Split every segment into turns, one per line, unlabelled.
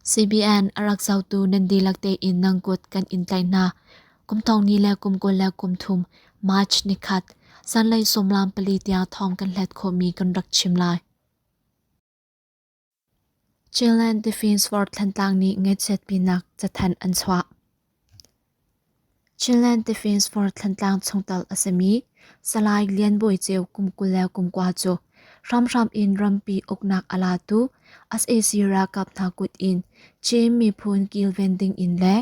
CBN a rak zohtu nan dihlak tein nan kut kan in tlaih hna. Kum thong ni le kum 23 March nikhat zanlei sawmlam pali tiang thawng kan hlet khawhmi kan rak chim lai. Chinland Defence Force Thantlang nih ngaihchiatpinak cathanh an chuah. Chinland Defence Force Thantlang chungtel a simi Salai Lian Bawi Ceu kum 29 cu hramhram in rampi uknak a latu sac ralkap hna kut in Chin miphun kilven ding in le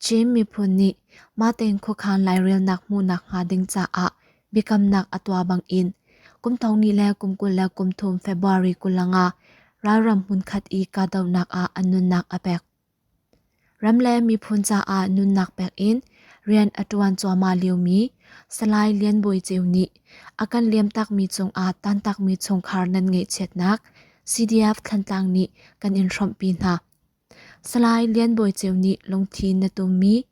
Chin miphun nih mahten khuakhan lairelnak hmuhnak hnga ding caah biakamnak a tuah bangin kum thong ni le kum 23 February 25 ralram hmunkhat i kahdohnak ah an nunnak a pek. Ram le miphun caah nunnak pek in rian a ṭuan cuahmah liomi Salai Lian Bawi Ceu nih a kan liamtakmi cungah tantakmi chungkhar nan ngaihchiatnak CDF Thantlang nih kan in hrawmhpi hna. Salai Lian Bawi Ceu nih lungthin na tummi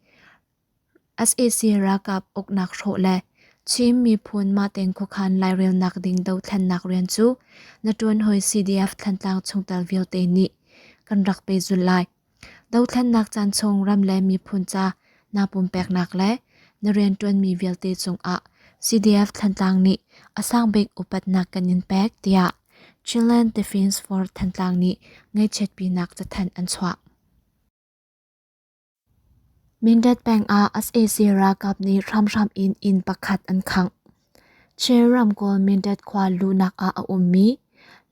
sac ralkap uknak hrawh le Chin miphun mahten khuakhan lairelnak ding dothlennak rian cu na ṭuanhawi CDF Thantlang chungtel vialte nih kan rak pehzulh lai. Dothlennak caan chung ram le miphun ca naa pumpeknak le na rianṭuanmi vialte cungah CDF Thantlang nih a sangbik upatnak kan in pek tiah Chinland Defence Force Thantlang nih ngaihchiatpinak cathanh an chuah. Mindat peng ah sac ralkap nih hramhram in inn pakhat an khangh. Chin ramkulh Mindat khua luhnak ah a ummi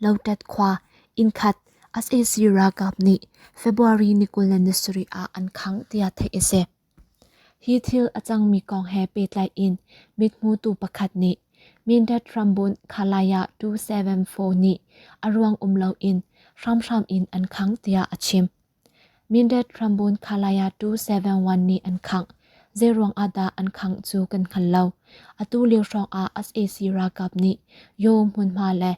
Lotat khua innkhat sac ralkap nih February ni 27 ah an khangh tiah theih a si. Hi thil a cangmi kong he pehtlai in mithmutu pakhat nih Mindat rambunh Khalaya 274 nih a ruang um loin hramhram in an khangh tiah a chim. Mindat Rambun Khalaya 271 nih an khangh. Zeiruang ah dah an khangh cu kan hngal lo. Atu lio hrawng ah sac ralkap nih Yaw hmunhma le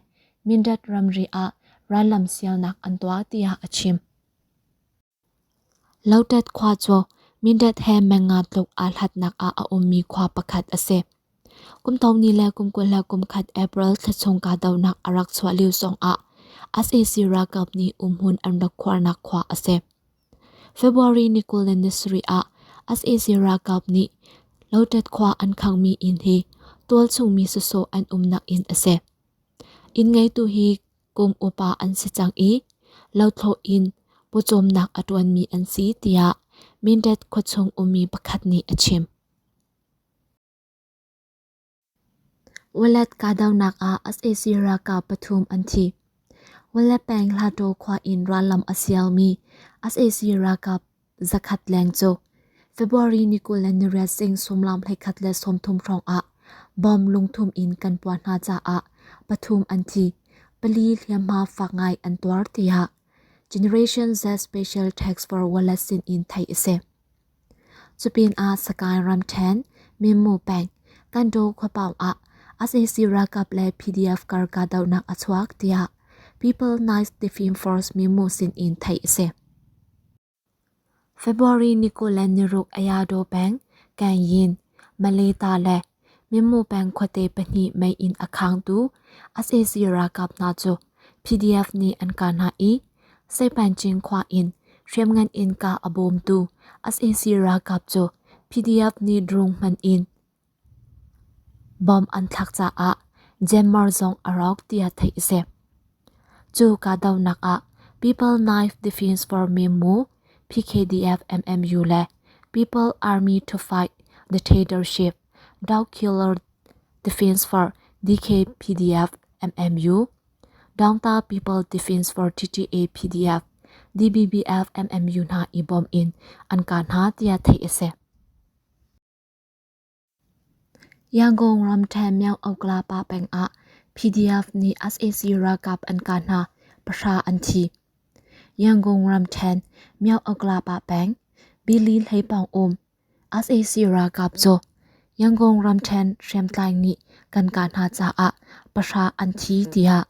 Mindat ramri ah rallam sialnak an tuah tiah a chim. Lotat khua cu Mindat he menga tluk aa hlatnak ah a ummi khua pakhat a si. Kum thong ni le kum 21 April thla chung kahdohnak a rak chuah lio zongah sac ralkap nih umhmun an rak khuarnak khua a si. February ni 27 ah sac ralkap nih Lotat khua an khangmi inn hi tualchung mi sawsawh an umnak inn a si. Inn ngeitu hi kum upa an si cang i lothlawh in pawcawmnak a ṭuanmi an si tiah Mindat khuachung ummi pakhat nih a chim. Walet kahdohnak ah sac ralkap pathum an thi. Walet peng Hlataw khua in rallam a sialmi sac ralkap zakhat leng cu February ni 28 sing sawmlam 21 30 hrawng ah bomb lungthum in kan puah hna caah pathum an thi, pali hliamhma fak ngai an tuar tiah Generation Z Special Task Force Walet sin in theih a si. Cupinah Sagaing ramṭhen Minmu peng Kandaw khuapawng ah sac ralkap le PDF kar kahdohnak a chuak tiah People Nice Defence Force Minmu sin in theih a si. February ni 26 Ayadaw peng Kanyin, Maleta le Minmu peng khuate pahnih mei inn a khangtu sac ralkap hna cu PDF nih an kah hna i Seipancing khua in hriamngan in kah a bawmtu sac ralkap cu PDF nih drone hman in bomb an thlak caah Myanmar zong a rawk tiah theih a si. Cu kahdohnak ah People Knife Defense for Myanmar PKDF MMU le People Army to Fight Dictatorship Dog Killer Defense for DKPDF MMU Downtown People Defense for TTA PDF, DBBF MMU hna i bawm in an kah hna tiah theih a si. Yangon ramṭhen Myangoklapa peng ah PDF nih sac ralkap an kah hna, pahra an thi. Yangon ramṭhen Myangoklapa peng, Billy Hleipawng um sac ralkap cu Yangon ramṭhen hriamtlai nih kan kah hna caah pahra an thi tiah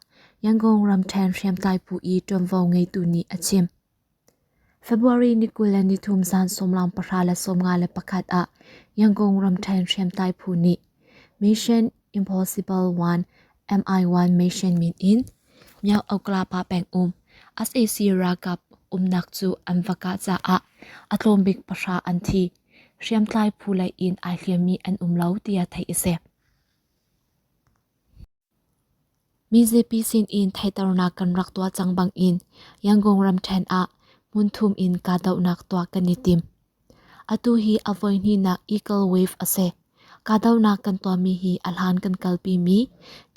Yangon ramṭhen hriamtlai phu i ṭuanvo ngeitu nih a chim. February ni 23 zan 10:51 ah Yangon ramṭhen hriamtlai phu nih Mission Impossible 1 MI1 mission min in Myaung-Oklapa pengum sac ralkap umnak cu an va kah caah a tlawmbik pahra an thi. Hriamtlai phu lei in ai hliammi an um lo tiah theih a si. Mizapi sinin theihternak kan rak tuah cang bangin Yangon ramṭhen ah hmunthum in kahdohnak tuah kan i tim. Atu hi a voihnihnak Eagle Wave a si. Kahdohnak kan tuahmi hi a hlan kan kalpimi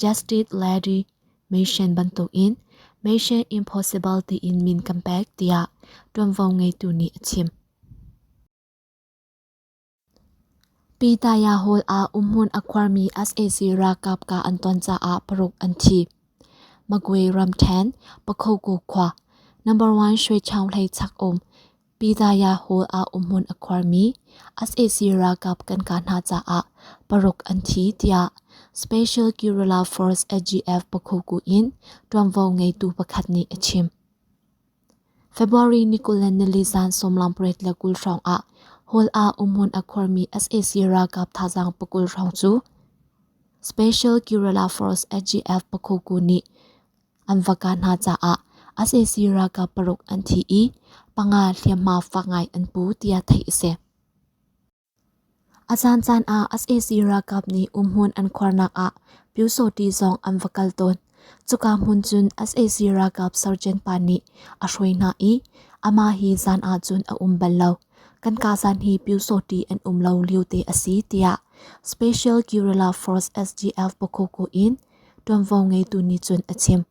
Justice Lady Mission bantukin Mission Impossible tiin min kan pek tiah ṭuanvo ngeitu nih a chim. Pitaya Hall ah umhmun a khuarmi sac ralkap kah an ton caah paruk an thi. Magwe ramṭhen, Pakhoku khua, No. 1 Shwechaung hlei chak um Pitaya Hall ah umhmun a khuarmi sac ralkap kan kah hna caah paruk an thi tiah Special Guerrilla Force SGF Pakhoku in ṭuanvo ngeitu pakhat nih a chim. February ni 24 zan 28 hrawng ah Hall ah umhmun a khuarmi sac ralkap thazaang pakul hrawng cu Special Guerrilla Force SGF Pakhoku nih an va kah hna caah sac ralkap paruk an thi i panga hliamhma fak ngai an pu tiah theih a si. A caancaan ah sac ralkap nih umhmun an khuarnak ah Pyusawhti zong an va kal tawn. Cuka hmun cun sac ralkap sergeant pa nih a hruai hna i amah hi zan ahcun a um bal lo. Kan kahzan hi Pyusawhti an um lo liote a si tiah Special Guerrilla Force SGF Pakhoku in ṭuanvo ngeitu nih cun a chim.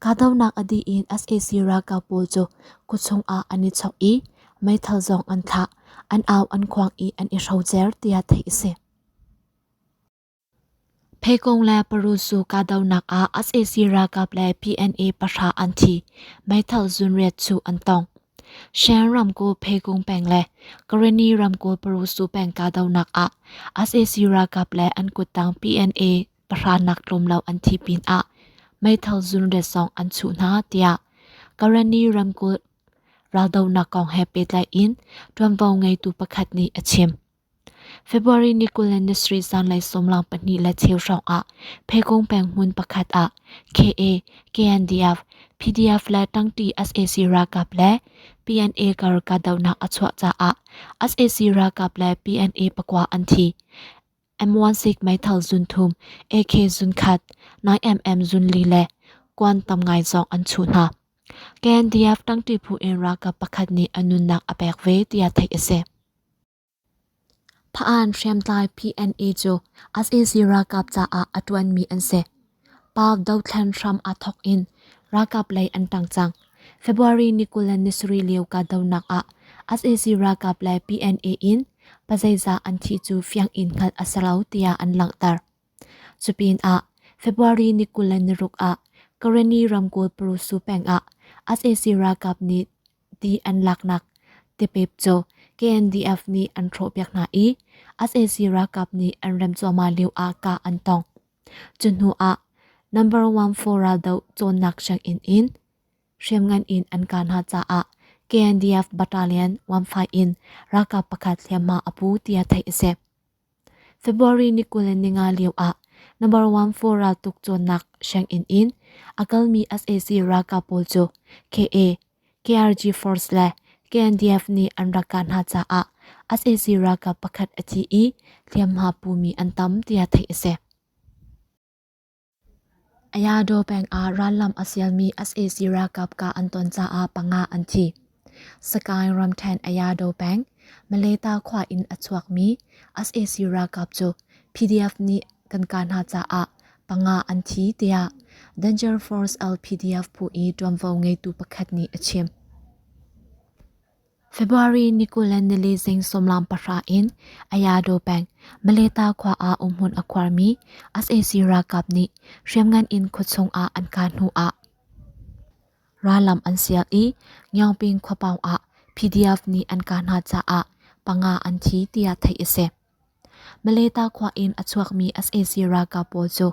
Kahdohnak a dih in sac ralkap pawl cu khuachung ah an i chok i meithal zong an thlah, an au an khuang i an i hrocer tiah theih a si. Phekong le Parusu kahdohnak ah sac ralkap le PNA pahra an thi, meithal zunriat chuh an tong. Shan ramkulh Phekung peng le Karenni ramkulh Parusu peng kahdohnak ah sac ralkap le an kuttang PNA pahra nak tlawm lo an thi pinah meithal zunriat zong an chuh hna tiah Karenni ramkulh raldohnak kong he pehtlai in ṭuanvo ngeitu pakhat nih a chim. February ni 23 zanlei sawmlang pahnih le cheu hrawng ah Phekung peng hmun pakhat ah KA, KNDF, PDF le tangṭi sac ralkap le PNA kar kahdohnak a chuah caah sac ralkap le PNA pakua an thi. M16 meithal zun thum, AK zun khat, 9mm zun li le kuan tam ngai zong an chuh hna. KNDF tangṭi phu in ralkap pakhat nih a nunnak a pek ve tiah theih a si. Pha-an hriamtlai PNA cu sac ralkap caah a ṭuanmi an si. Pa dothlen hram aa thawk in ralkap lei an ṭang cang. February ni 27 lio kahdohnak ah sac ralkap le PNA in pazeizah an thih cu fiang in hngalh a si lo tiah an langhter. Cupinah February ni 26 ah Karenni ramkulh Prusu peng ah sac ralkap nih ti an laknak tipep cu KNDF nih an hrawhpiak hna i sac ralkap nih an rem cuahmah lio ah kah an tong. Cu hnu ah number one for raldoh cawnnak sianginn in hriamngan in an kah hna caah KNDF Battalion 15 in ralkap pakhat hliamhma a pu tiah theih a si. February ni 25 lio ah number one for raltuk cawnnak sianginn in a kalmi sac ralkap pawl cu KA, KRG Force le KNDF nih an rak kah hna caah sac ralkap pakhat a thi i hliamhma pumi an tam tiah theih a si. Ayadaw peng ah rallam a sialmi sac ralkap kah an ton caah panga an thi. Sagaing ramṭhen Ayadaw peng, Maleta khua in a chuakmi sac ralkap cu PDF nih kan kah hna caah panga an thi tiah Danger Force LPDF phu i ṭuanvo ngeitu pakhat nih a chim. February ni 24 zing sawmlam pahra in Ayadaw peng Maleta khua ah umhmun a khuarmi sac ralkap nih hriamngan in khuachung ah an kah hnu ah rallam an sial i Nyaungping khuapawng ah PDF nih an kah hna caah panga an thi tiah theih a si. Maleta khua in a chuakmi sac ralkap pawl cu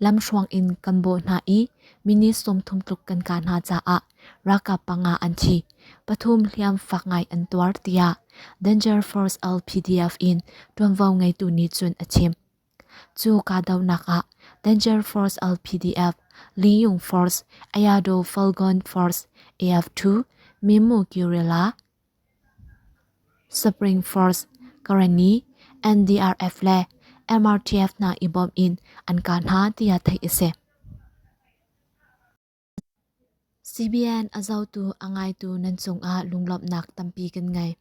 Lamhruang in kan bawh hna i minute 30 tluk kan kah hna caah ralkap panga an thi, pathum hliam fak ngai an tuar tiah Danger Force LPDF in ṭuanvo ngeitu nih cun a chim. Cu kahdohnak ah Danger Force LPDF Liyung Force, Ayado Falcon Force, AF2, Mimu Guerrilla, Spring Force, Karenni, NDRF le MRTF hna i bawm in an kah hna tiah theih a si. CBN a zohtu a ngaitu nan cungah lunglawmhnak tampi kan ngei.